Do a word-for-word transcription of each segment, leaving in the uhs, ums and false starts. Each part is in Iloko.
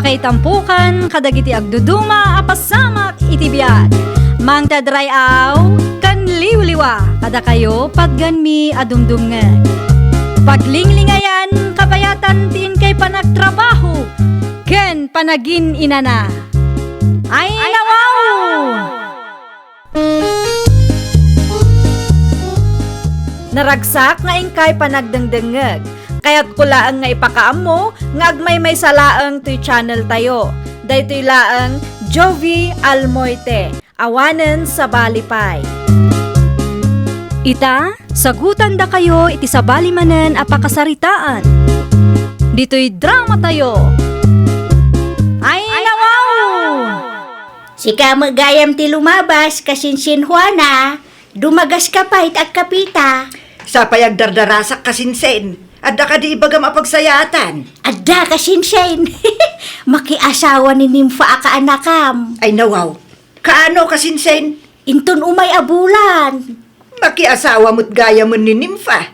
Itampukan kadagiti agduduma a pasamak iti biag. Mangted ray-aw ken liwliwa kadakayo patgenmi a dumdumngeg. Paglinglingayan, kabayatan ti inkay panagtrabaho ken panagin-inana. Ay, nawaw! Naragsak nga inkay panagdengdengngeg. Kayatko laeng nga ipakaammo nga agmaymaysa laeng toy channel tayo. Daytoy laeng Jovie Almoite, awanen sabali pay. Ita, sagutandakayo iti sabali manen a pakasaritaan. Ditoy drama tayo. Ay, nawaw! Sika met gayam ti lumabas, kasinsin Juana. Dumagaska pay ti agkapita. Sapay agdardarasak, kasinsin. Adda kadi ibagam a pagsayaatan? Adda, kasinsin. Makiasawa ni Nympha a kaanakam. Ay, nawaw. Kaano, kasinsin? Inton umay a bulan. Makiasawa met gayamen ni Nympha.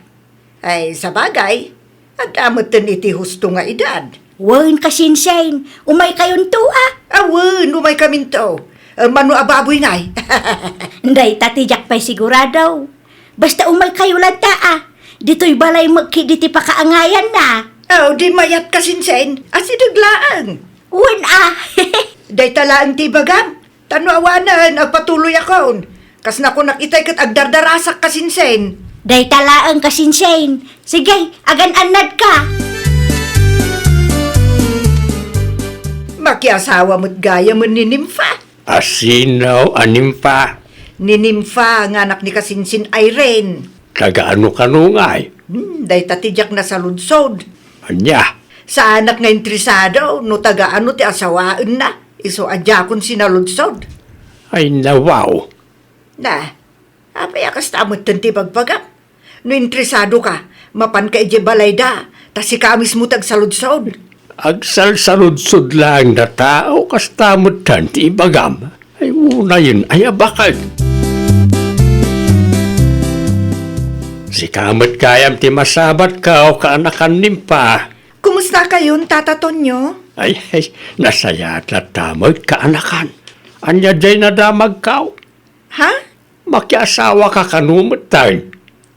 Ay, sabagay, adda metten iti husto nga edad. Wen, kasinsin, umaykayonto a. A wen, umaykaminto. Eh, mano a baboy ngay? Dayta ti diak pay sigurado. Basta umaykayo latta a. Ditoy balay met ketdi ti pakaangayanna. Aw, di mayat, kasinsin. Asideg laeng. Wen a. Dayta laeng ti ibagam. Ta no awanen, agpatuloyakon. Kas nakunak itay ket agdardarasak, kasinsin. Dayta laeng, kasinsin. Sige, agan-annadka. Makiasawa met gayamen ni Nympha. A sino a Nympha? Ni Nympha nga anak ni kasinsin Irene. Taga ano kano ngay? Hmm, dayta ti diak nasaludsod. Ania? Saanak nga interesado no taga ano ti asawaenna. Isu a diakon sinaludsod. Ay, nawaw. Na, apay a kasta metten ti bagbagam? No interesadoka, mapanka idiay balayda, ta sika a mismo ti agsaludsod. Agsalsaludsod laeng data, o kasta metten ti ibagam? Ay, unayen, ay, abaken. Sika met gayam ti masabatka, o kaanakan ni Nympha. Kumustakayon, Tata Tonyo? Ay, ay, nasayaat latta met, kaanakan. Ania diay nadamagka? Ha? Makiasawaka kano metten?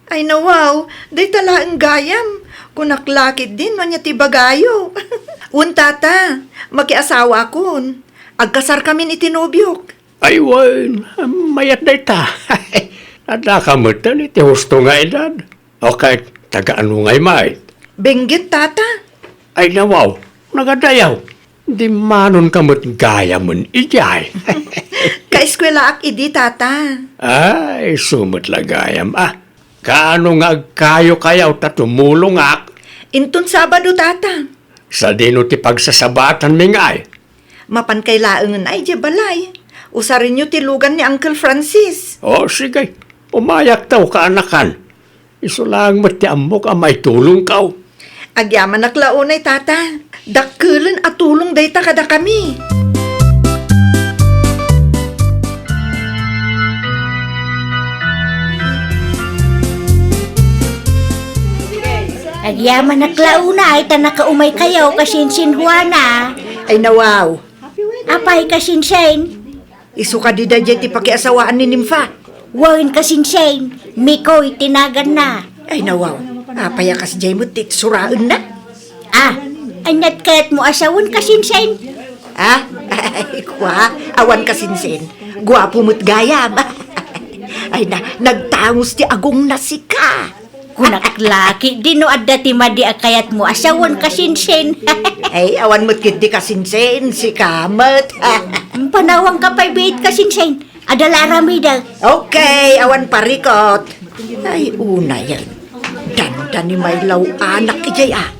Ay, nawaw, dayta laeng gayam. Kunak la ketdin no ania ti ibagayo. Wen, Tata, makiasawakon. Agkasarkamin iti nobiok. Ay, wen, mayat dayta. Addaka metten iti husto nga edad. Okay, taga ano ngay met? Benguet, Tata. Ay, nawaw, nagadayaw. Dimmanonka met gayamen idiay. Kaeskuelaak idi, Tata. Ay, isu met la gayam a. Kaano nga agkayokayaw ta tumulongak? Inton Sabado, Tata. Sadino ti pagsasabaatanmi ngay? Mapankay laengen a idiay balay. Usarenyo ti lugan ni Uncle Francis. O, sige. Umayakto, kaanakan. Isu laeng met ti ammok a maitulongkaw. Agyamanak la unay, Tata. Dakkelen a tulong dayta kadakami. Agyamanak la unay ta nakaumaykayo, kasinsin Juana. Ay, nawaw. Apay, kasinsin? Isu kadi daydiay ti pakiasawaan ni Nympha? Wen, kasinsin, Mikoy ti naganna. Ay, nawaw. Apay a kasdiay met ti itsuraenna? Ah, aniat kayatmo a sawen, kasinsin? Ah, ay, kua, awan, kasinsin. Guapo met gayam. Ay na, nagtangos ti agongna sika. Kunak la ketdi no adda ti madi a kayatmo a sawen, kasinsin. Ay, awan met ketdi, kasinsin, sika met. Panawangka pay biit, kasinsin. Adda la aramidek. Okay, awan parikot. Ay, unayen. Dandani maylaw anak idiay a.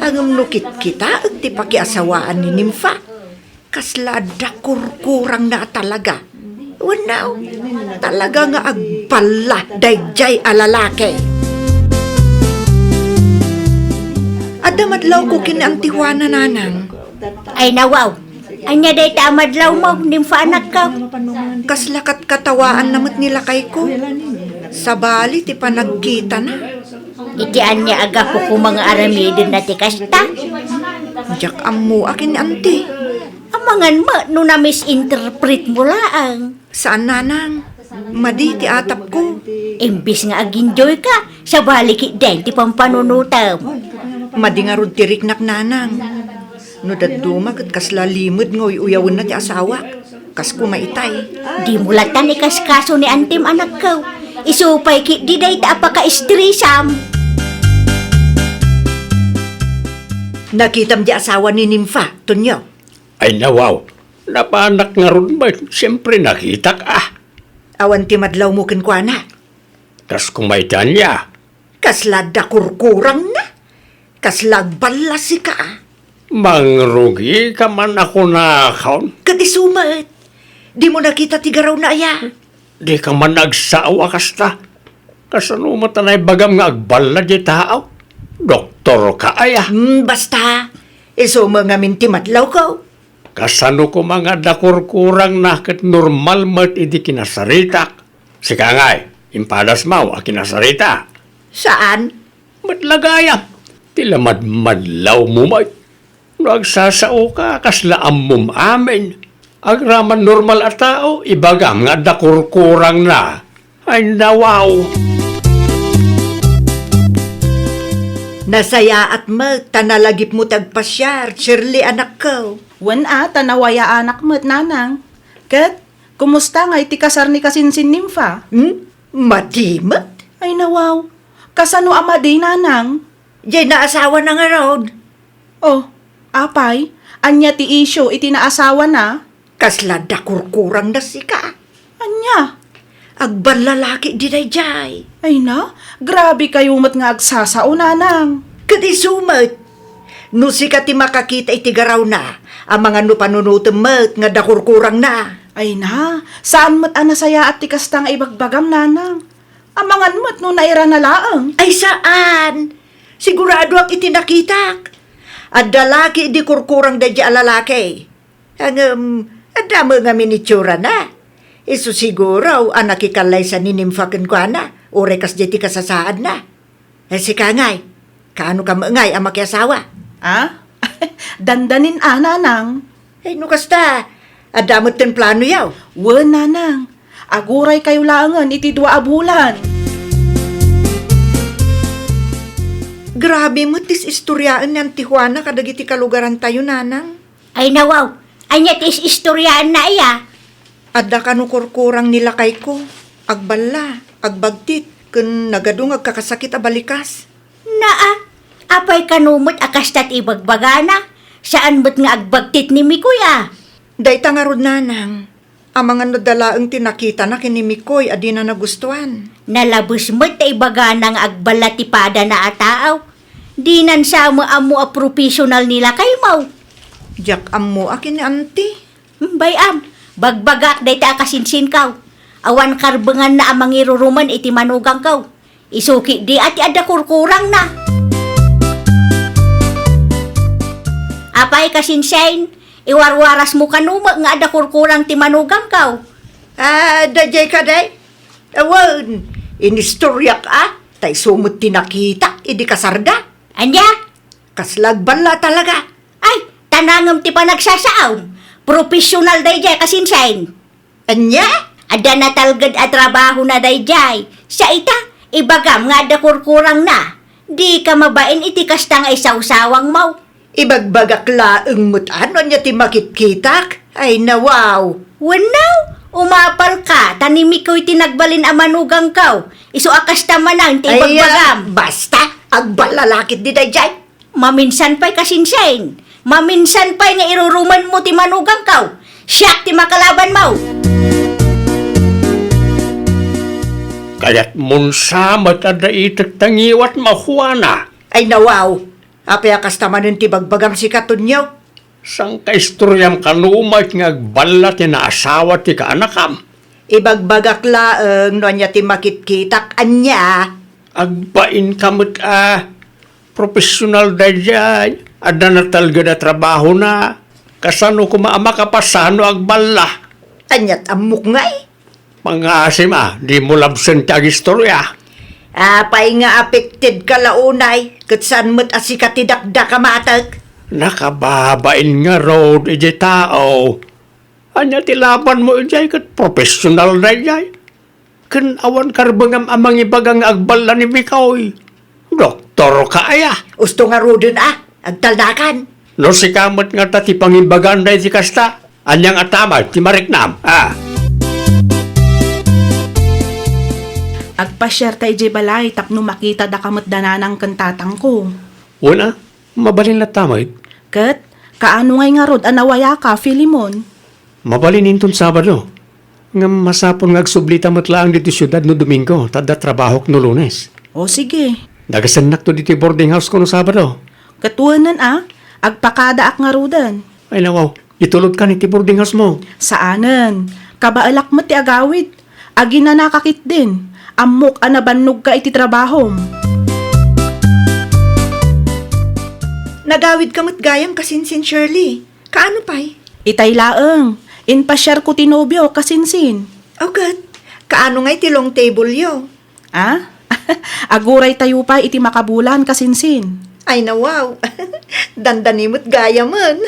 Ngem no kitkitaek ti pakiasawaan ni Nympha. Kasla adda kurkurangna a talaga. Wenno, talaga nga agballa daydiay a lalaki. Adda madlawko ken ni Auntie Juana, nanang. Ay, nawaw. Ania dayta a madlawmo, Nympha anakko? Kasla katkatawaanna met ni lakayko. Sabali ti panagkitana. Iti ania a gapu koma nga aramidenna ti kasta? Diak ammo a ken ni Auntie. Amangan met no na-misinterpret mo laeng. Saan, Nanang. Madi ti atapko. Imbes nga ag-enjoy ka, sabali ketdin ti pampanunotem. Madi ngarud ti riknak, Nanang. No dadduma ket kasla limed nga uy-uyawenna ti asawak. Kas kuma itay. Dimo latan ikaskaso ni Auntie-m, anakko. Isu pay ketdi dayta a pakaistresam. Nakitam di asawa ni Nympha, Tonio? Ay, nawaw. Napanak ngarud met, siempre nakitak, ah. Awan ti madlawmo kenkuana? Kas kuma ita ania? Kasla adda kurkurangna? Kasla agballa sika, ah. Mangrugika man a kunakon. Ket isu met. Dimo nakita ti garawna aya? Dika man agsao a kasta. Kasano met a naibagam nga agballa diay tao? Doktorka aya? Hmm, basta. Isu met ngamin ti madlawko. Kasano koma nga adda kurkurangna ket normal met idi kinasaritak? Sika ngay, impadas maw a kinasarita? Saan? Met la gayam, ti la madmadlawmo met. No agsasaoka, kasla ammom amin. Agraman normal a tao, ibagam nga adda kurkurangna. Ay, nawaw. Nasayaat met ta nalagipmo ti agpasiar, Shirley, anakko. Wen a, ta nawayaanak met, Nanang. Ket, kumusta ngay ti kasar ni kasinsin Nympha? Hmm? Madi met? Ay, nawaw. Kasano a madi, Nanang? Diay naasawana ngarud. Oh, apay, ania ti isyu iti naasawana? Kasla adda kurkurangna sika. Ania? Agballa la ketdi daydiay. Ay na, grabe kayo met nga agsasao, Nanang. Ket isu met. No sika ti makakita iti garawna, amangan no panunotem met nga adda kurkurangna. Ay na, saan met a nasayaat ti kasta nga ibagbagam, Nanang. Amangan met no nairana laeng. Ay, saan. Siguradoak iti nakitak. Adda la ketdi kurkurang daydiay a lalaki. Ngem, adda met ngamin itsurana. Isu siguro a nakikallaysa ni Nympha kenkuana, uray kasdiay ti kasasaadna. Eh, sika ngay, kaano ka met ngay a makiasawa? Ah? Dandanin a, Nanang. Eh, no kasta, adda met ten planoyo? Wen, Nanang. Aguray kayo laengen iti dua a bulan. Grabe met ti is-istoriaen ni Auntie Juana kadagiti kalugarantayo, Nanang. Ay, nawaw, ania ti is-istoriaenna aya? Adda kano kurkurang ni lakayko, agballa, agbagtit, ken nagadu nga agkakasakit a balikas. Naa, apay kano met a kasta ti ibagbagana? Saan met nga agbagtit ni Mikoy a? Dayta ngarud, Nanang. Amangan no adda laeng ti nakitana ken ni Mikoy a dina nagustuan. Nalabes met ta ibagana nga agballa ti padana a tao. Dinan sa met ammo a professional ni lakaymo. Diak ammo a ken ni Auntie. Hmm, bay-am, bagbagak dayta a kasinsinko. Awan karbenganna a mangirurumen iti manugangko. Isu ketdi a ti adda kurkurangna. Apay, kasinsin, iwarwarasmo kano met nga adda kurkurang ti manugangko? Ah, daydiay kadi? Awan, inistoriak a, ta isu met ti nakitak idi kasarda. Ania? Kasla agballa talaga. Ay, ta nangem ti panagsasaom. Professional daydiay, kasinsin. Ania? Adda natalged a trabahona daydiay. Sa ita, ibagam nga adda kurkurangna. Dika mabain iti kasta nga isawsawangmo. Ibagbagak laeng met a no ania ti makitkitak. Ay, nawaw. Wenno, umapalka, ta ni Mikoy ti nagbalin a manugangko. Isu a kasta manen ti Ay, ibagbagam. Ah, basta, agballa la ketdi daydiay. Maminsan pay, kasinsin. Maminsan pay nga irurumenmo ti manugangko. Siak ti makalabanmo. Kayatmon sa met a daitek ta ngiwatmo, Juana. Ay, nawaw. Apay a kasta manen ti bagbagam, sika, Tonio? Sangkaistoriam kano met nga agballa ti naasawa ti kaanakam? Ibagbagak laeng no ania ti makitkitak, ania? Agbainka met a professional daydiay, adda natalged a trabahona. Kasano koma a makapasano agballa? Aniat ammok ngay? Pangasim a, dimo labsen ti agistoria. Apay nga affected ka la unay, ket saan met a sika ti dakdakamatek? Nakababain ngarud idiay tao. Ania ti labanmo idiay ket professional daydiay? Ken awan karbengam a mangibaga nga agballa ni Mikoy. Doktorka aya? Usto ngaruden a, agtalnakan. No sika met ngata ti pangibagan daydi kasta, ania nga tama ti mariknam, a? Agpasiarta idiay balay tapno makitada ka met da nanang ken tatangko. Wen a, mabalin latta met. Ket, kaano ngay ngarud a nawayaka, Filemon? Mabalin inton Sabado. Ngem masapul nga agsublita met laeng ditoy siudad no Domingo, ta adda trabahok no Lunes. O, sige. Dagasennakto ditoy boarding house ko no Sabado. Ket wenen a, agpakadaak ngaruden. Ay, nawaw, itulodkan iti boarding house mo. Saanen. Kabaelak met ti agawid. Aginanaka ketdin. Ammok a nabannogka iti trabahom. Nagawidka met gayam, Kasinsin Shirley. Kaano pay? Itay laeng, impasiarko ti nobio, Kasinsin. O ket, kaano ngay ti long table yo? A? Aguraytayo pay iti makabulan, Kasinsin. Ay, nawaw. Dandani met gayamen.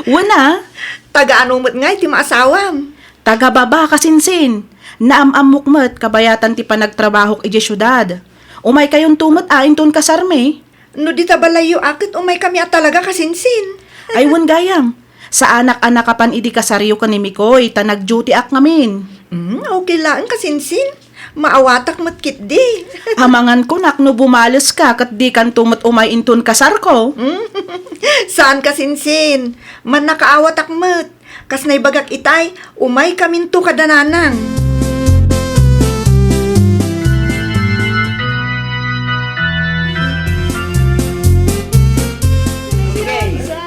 Wen a. Taga ano met ngay ti maasawam? Taga Baba, Kasinsin. Naam-ammok met kabayatan ti panagtrabahok idiay siudad. Umaykayonto met a inton kasarmi. No dita balayyo a ket umaykami a talaga, Kasinsin. Ay, wen gayam. Saanak a nakapan idi kasaryo ken ni Mikoy, ta nag-duty-ak ngamin. Mm, okay laeng, Kasinsin. Maawatak met ketdi. Amangan kunak no bumaleska ket dikanto met umay inton kasarko. Mm. Saan, Kasinsin. Mannakaawatak met. Kas naibagak itay, umaykaminto kada nanang.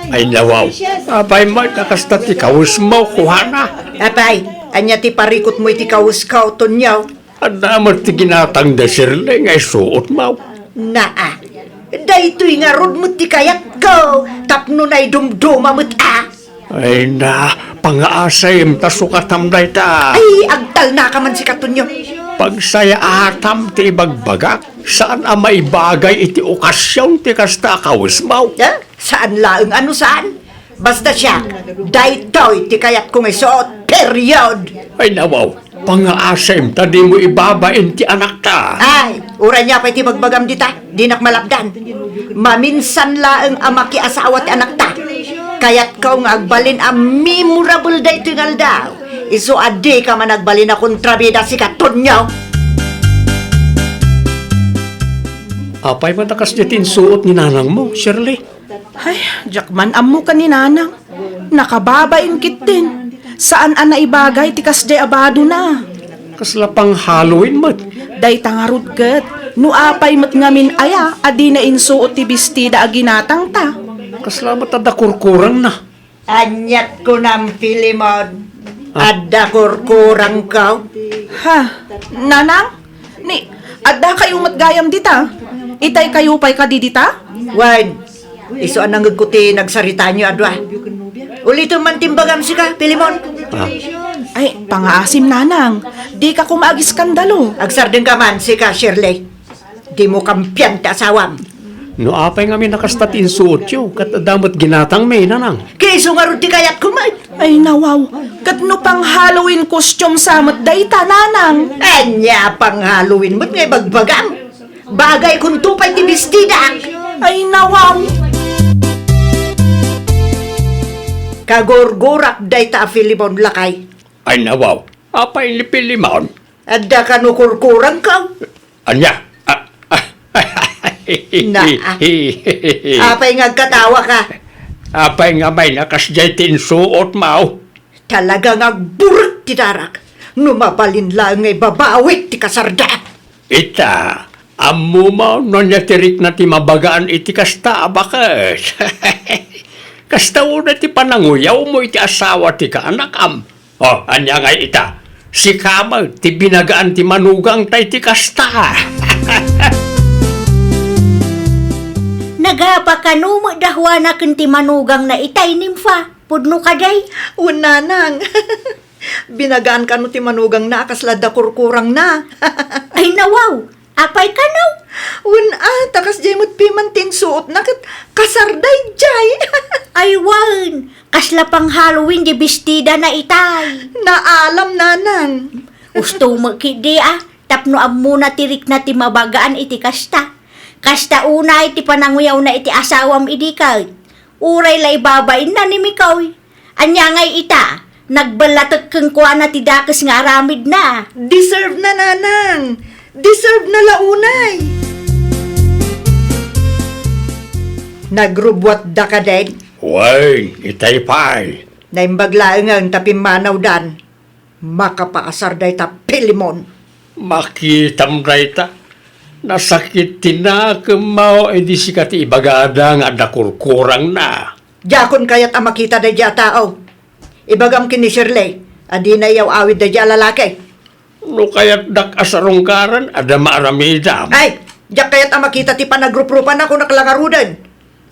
Ay, nawaw. Apay met a kasta ti kawesmo, kuana? Apay, ania ti parikutmo iti kawesko, Tonyo? Adda met ti ginatang da Shirley nga isuotmo. Naa, daytoy ngarud met ti kayatko tapno naidumduma met a. Ay na, pangaasem ta sukatam dayta. Ay, agtalnaka man sika, Tonyo. Pagsayaatam ti ibagbagak, saan a maibagay iti okasion ti kasta a kawesmo. Eh? Saan laeng a no saan? Basta siak, daytoy ti kayatko nga isuot, period! Ay, nawaw, pangaasem ta dimo ibabain ti anakta. Ay, uray nia pay ti bagbagam dita, dinak malapdan. Maminsan laeng a makiasawa ti anakta. Kayatko nga agbalin a memorable daytoy nga aldaw. Isu a dika man agbalin a kontrabida, sika, Tonyo. Apay met a kasdiay ti insuot ni nanangmo, Shirley? Ay, diak man ammo ken ni nanang. Nakababain ketdin. Saan a naibagay ti kasdiay a badona. Kasla pang-Halloween met. Dayta ngarud ket, no apay met ngamin aya a dina insuot ti bestida a ginatangta. Kasla met adda kurkurangna. Aniat kunam, Filemon? Ah. Adda kurkurangko? Ha? Nanang? Ni, addakayo met gayam dita? Itaykayo pay kadi dita? Wen, isu a nangngegko ti nagsaritaanyo a dua. Ulitem man ti imbagam sika, Filemon. Ah. Ay, pangaasim, nanang. Dika koma agiskandalo. Agsardengka man, sika, Shirley. Dimo kampian ti asawam. No apay ngamin a kasta ti insuotyo, ket adda met ginatangmi, nanang. Ket isu ngarud ti kayatko met. Ay, nawaw. Ket no pang-Halloween costume sa met dayta, nanang. Ania a pang-Halloween met nga ibagbagam? Bagaykonto pay ti bestidak. Ay, nawaw. Kagurgurak dayta a Filemon, lakay. Ay, nawaw. Apay ni Filemon? Adda kano kurkurangko? Ania? Ah, ah, Na, ah. Apay nga agkatawaka? Apay nga may nakasdiay ti insuotmo? Talaga nga agburek ti darak. No mabalin laeng nga ibabawik ti kasarda. Ita, ammom no ania ti rikna ti mabagaan iti kasta a baket? Kasta unay ti pananguyawmo iti asawa ti kaanakam. O, ania ngay ita? Sika met ti binagaan ti manugangta iti kasta. Nagapa kano met da Juana ken ti manugangna itay, Nimfa? Pudno kadi? Wen, nanang. Binagaan kano ti manugangna a kasla adda kurkurangna. Ay, nawaw! Apay kano? Wen a, ta kasdiay met piman ti insuotna ket kasar daydiay. Ay wen, kasla pang-Halloween diay bestidana itay. Naalam, nanang. Usto met ketdi a, tapno ammona ti rikna ti mabagaan iti kasta. Kasta unay ti pananguyawna iti asawam idi ket. Uray la ibabainna ni Mikoy. Ania ngay ita, nagballatek kenkuana ti dakes nga aramidna. Deserve na, nanang. Deserve na la unay. Nagrubbuatda kadin? Wen, itay pay. Naimbag laengen ta pimmanawdan. Makapaasar dayta Pilemon. Makitam dayta. Nasakit ti nakemmo idi sika ti ibagada nga adda kurkurangna. Diakon kayat a makita daydiay a tao. Ibagam ken ni Shirley a dina iyaw-awid daydiay a lalaki. No kayatdak a sarungkaran, adda maaramidam. Ay, diak kayat a makita ti panagruprupana, kunak la ngaruden.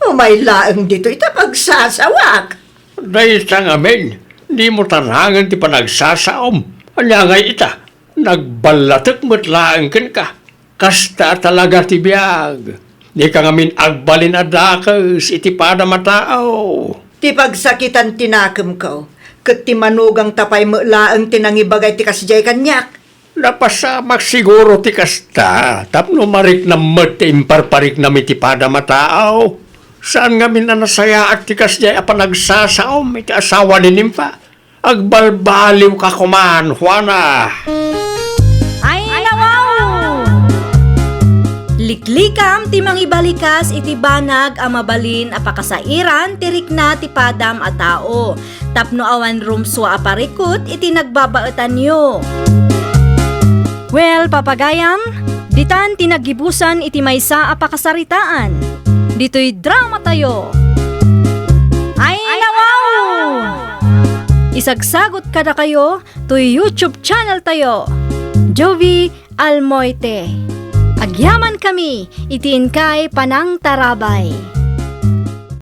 Umay laeng ditoy ta pagsasawak. Dayta ngamin, dimo tarangen ti panagsasaom. Ania ngay ita, nagballatek met laeng kenka. Kasta a talaga ti biag. Dika ngamin agbalin a dakes iti padam a tao. Ti pagsakitan ti nakemko, ket ti manugangta pay met laeng ti nangibaga iti kasdiay kaniak. Napasamak siguro ti kasta, tapno mariknam met ti imparpariknam iti padam a tao. Saan ngamin a nasayaat ti kasdiay a panagsasaom iti asawa ni Nimfa. Agbalbaliwka koman, Juana. Ay, nawaw! Liklikam ti mangibalikas iti banag a mabalin a pakasairan ti rikna ti padam a tao, tapno awan rumsua a parikut iti nagbabaetanyo. Well, papagayam, ditan ti naggibusan iti maysa a pakasaritaan. Ditoy drama tayo. Ay, nawaw! Isagsagot kadakayo toy YouTube channel tayo, Jovie Almoite. Agyaman kami iti inkay panangtarabay.